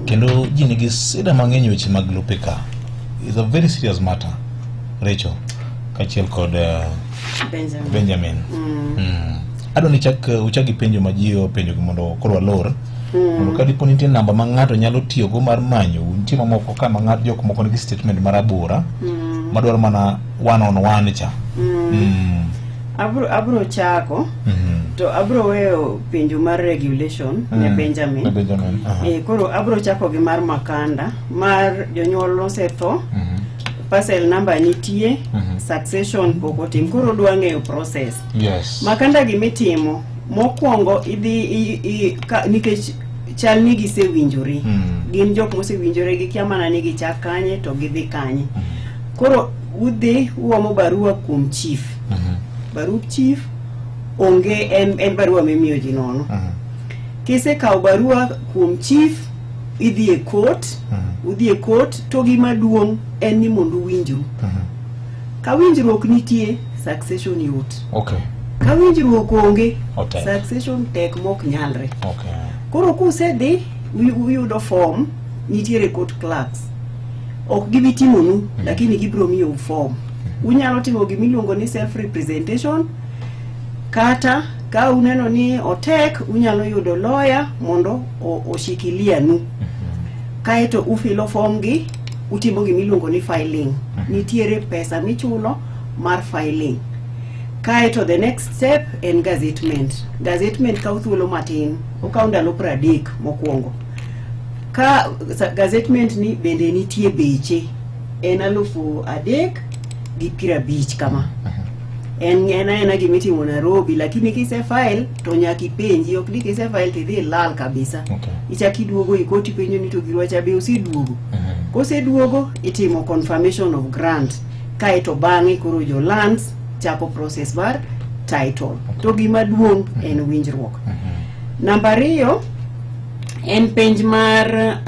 Kendo ji nigi sida mang'eny weche mag lope ka. Is a very serious matter. Rachel, kaachiel kod Benjamin. Benjamin. Adwa ni chak uchak gi penjo ma ji openjo gi mondo koro walor. Mondo ka dipo nitie namba ma ng'ato nyalo tiyogo mar manyo, nitie mamoko ka ma ng'ato jok moko nigi statement marabora madwaro mana one on one cha. Abro chako to abro weyo penjo mar regulation ne Benjamin. Ne Benjamin. Aha. Koro abro chako gi mar Makanda mar jonyuol nosetho, parcel number nitie, succession pok otim, koro odwa ng'eyo process. Makanda gimitimo mokwongo idhi nikech chal ni gisewinjore, gin jok mosewinjore, gikia mana ni gichak kanye to gidhi kanye. Koro udhi uomo barua kuom chief. Barup chief onge en barua mimiyo ji nono. Kisekawo barua kuom chief, idhi e court. Udhi e court to gima duong' en ni mondo uwinjru. Ka winjruok nitie, succession yot. Ka winjruok onge, Otek. succession tek mok nyalre. Koro kusedhi uyudo form, nitiere court clerks, ok gibi timonu, lakini gibiro miyou form. Unyalo timo gimiluongo ni self representation, kata ka uneno ni otek, unyalo yudo lawyer mondo oshikilianu. Kaeto ufilo form gi, utimo gimiluongo ni filing. Nitiere pesa michulo mar filing. Kaeto the next step en gazettement. Gazettement kawo thuolo matin, okawo ndalo 30 mokwongo. Ka gazettement ni bende nitie beche, en 3,050 kama. En aena gimitimo Nairobi, lakini kise file to nyaka ipenji, ok ni kise file tidhi ilal kabisa. Ichak iduogo ikoti penjo ni to girwa cha be oseduogo. Koseduogo, itimo confirmation of grant, kaeto bang'e koro jo lands chako process mar title. To gima duong' en winjruok. Namba 2 en penj mar